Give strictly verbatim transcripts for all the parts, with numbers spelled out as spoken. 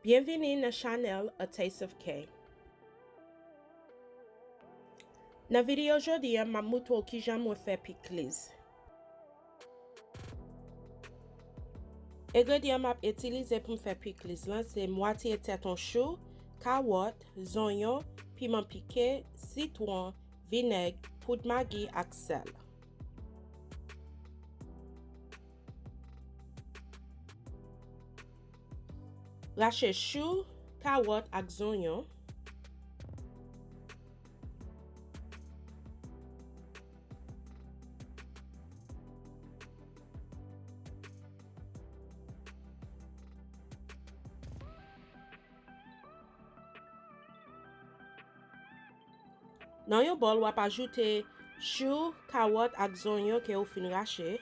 Byenvini nan chanèl A Taste of K. Nan videyo jodi a, m ap moutre w kijan mwen fè pikliz. Engredyan m ap itilize pou m fè pikliz lan se mwatye tèt yon chou, kawòt, zonyon, piman pike, sitwon, vinèg, poud magi ak sèl. Rache chou, kawòt ak zonyon. Nan yon bòl, w ap ajoute chou, kawòt ak zonyon ke w fin rache.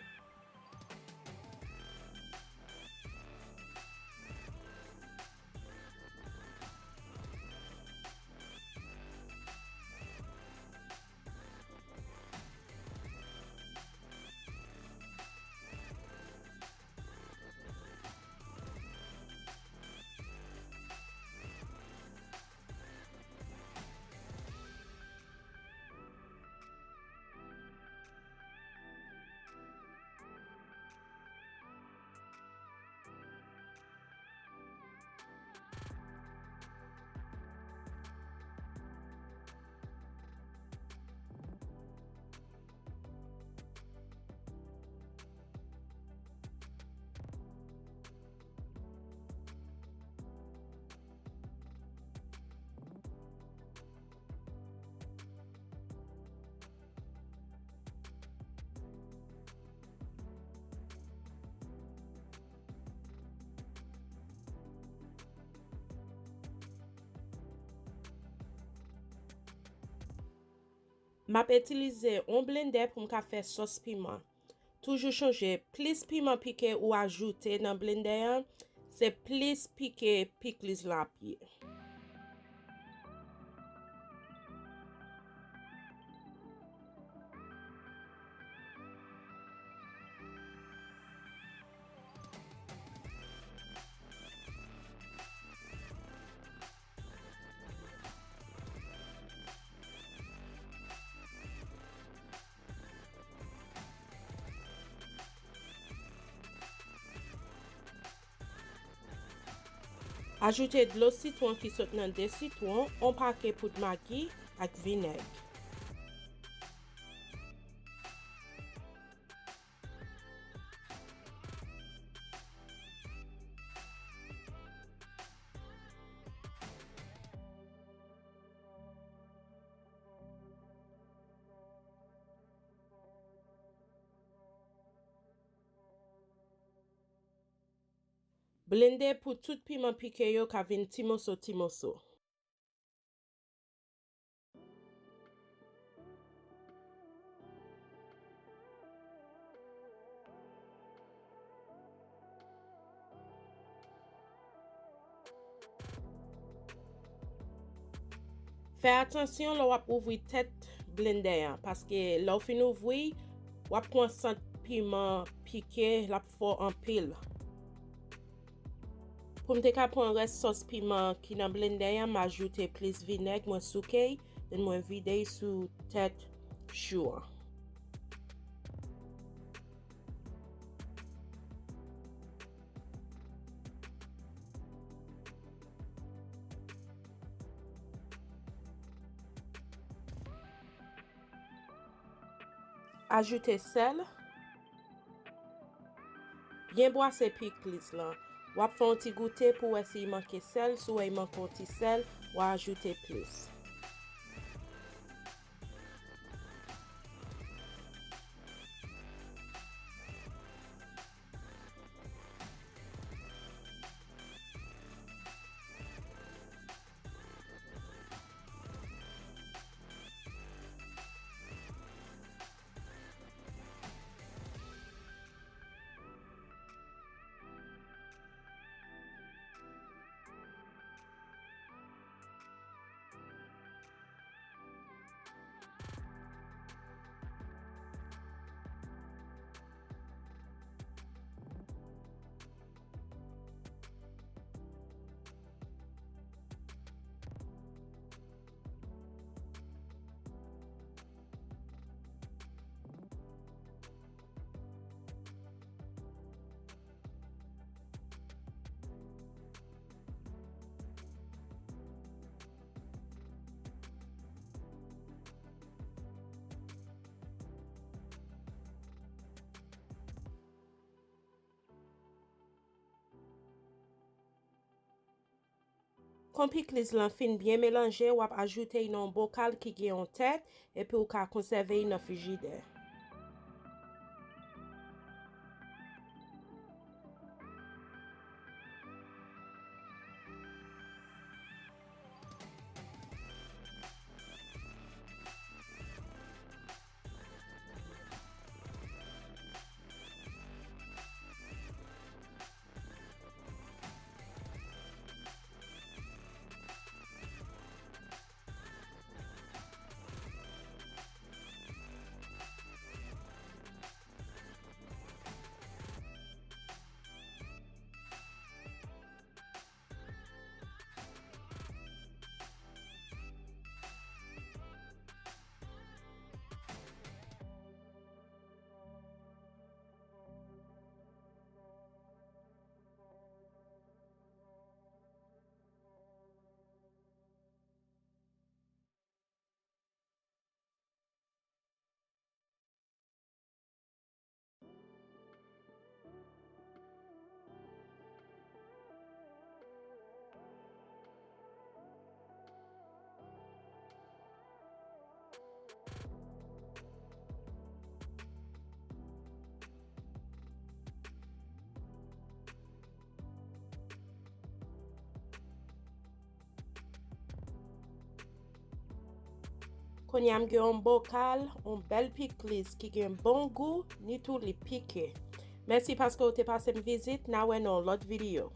M ap itilize yon blendè pou m ka fè sòs piman. Toujou chonje, plis piman pike ou ajoute nan blendè an, se plis pike pikliz lan ap ye. Ajoute dlo sitwon ki sot nan de sitwon, yon pake poud magi ak vinèg. Blende pou tout piman pike yo ka vin ti moso ti moso. Fè atansyon lè w ap ouvri tèt blendè an, paske lè w fin ouvri, w ap pran sant piman pike, l ap fò anpil. Pou m te ka pran rès sòs piman ki nan blendè an, m ajoute plis vinèg, mwen souke l, then mwen vide l sou tèt chou an. Ajoute sèl. Byen bwase pikliz lan. W ap fè yon ti goute pou w wè si l manke sèl. Si w wè l manke yon ti sèl, w a ajoute plis. Kon pikliz lan fin byen melanje, w ap ajoute y nan yon bokal ki gen yon tèt, epi w ka konsève y nan frijidè. Kounye a m gen yon bokal, yon bèl pikliz ki gen bon gou, ni tou li pike. Mèsi paske w te pase m vizit, n a wè nan yon lòt videyo.